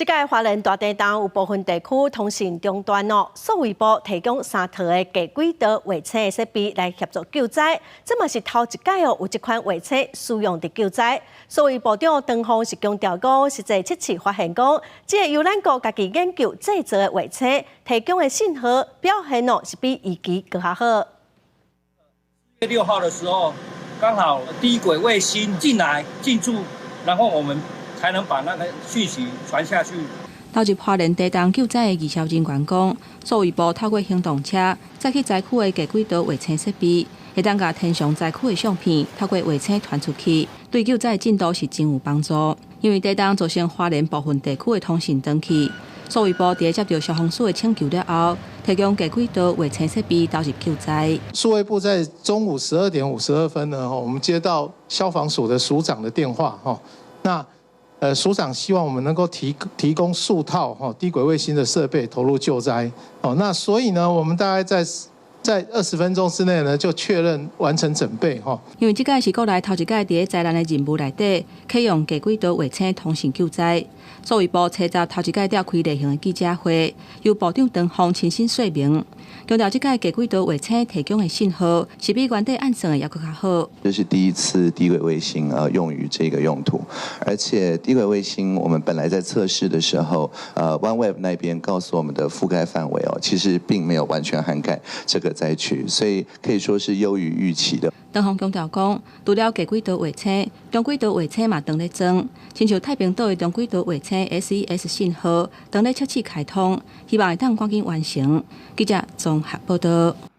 這擺花蓮大地震有部分地區通訊中斷哦，數位部提供三套的低軌道衛星的設備來協助救災，這嘛是頭一擺哦，有這款衛星使用佇救災。數位部長唐鳳是強調講，實際測試發現講，這個由咱國家己研究製造的衛星提供的信號表現哦，是比預期閣較好。 4月6號的時候，剛好低軌衛星進來進駐，然後我們才能把那個訊息傳下去。投入花蓮地震救災的義消人員講，數位部透過行動車載去災區的低軌道衛星設備，會當共天上災區的相片透過衛星傳出去，對救災進度是真有幫助。因為地震造成花蓮部分地區的通訊斷去，數位部佇接到消防署的請求了後，提供低軌道衛星設備投入救災。數位部在中午12點52分呢，我們接到消防署的署長的電話，那署長希望我們能夠提供數套低軌衛星的設備投入救災，哦，那所以呢，我們大概在20分鐘之內呢，就確認完成整備，哈。因為這擺是國內頭一擺佇災難的任務內底，啟用低軌道衛星通訊救災。數位部初十頭一擺召開例行的記者會，由部長唐鳳親身說明，強調這擺低軌道衛星提供的信號是比原底按算的猶閣較好。這是第一次低軌衛星用於這個用途，而且低軌衛星我們本來在測試的時候，OneWeb 那邊告訴我們的覆蓋範圍哦，其實並沒有完全涵蓋這個災區，所以可以說是優於預期的。唐鳳強調講，除了低軌道衛星，中軌道衛星嘛當咧裝，親像太平島的中軌道衛星 SES 信號當咧測試開通，希望會當趕緊完成。記者綜合報道。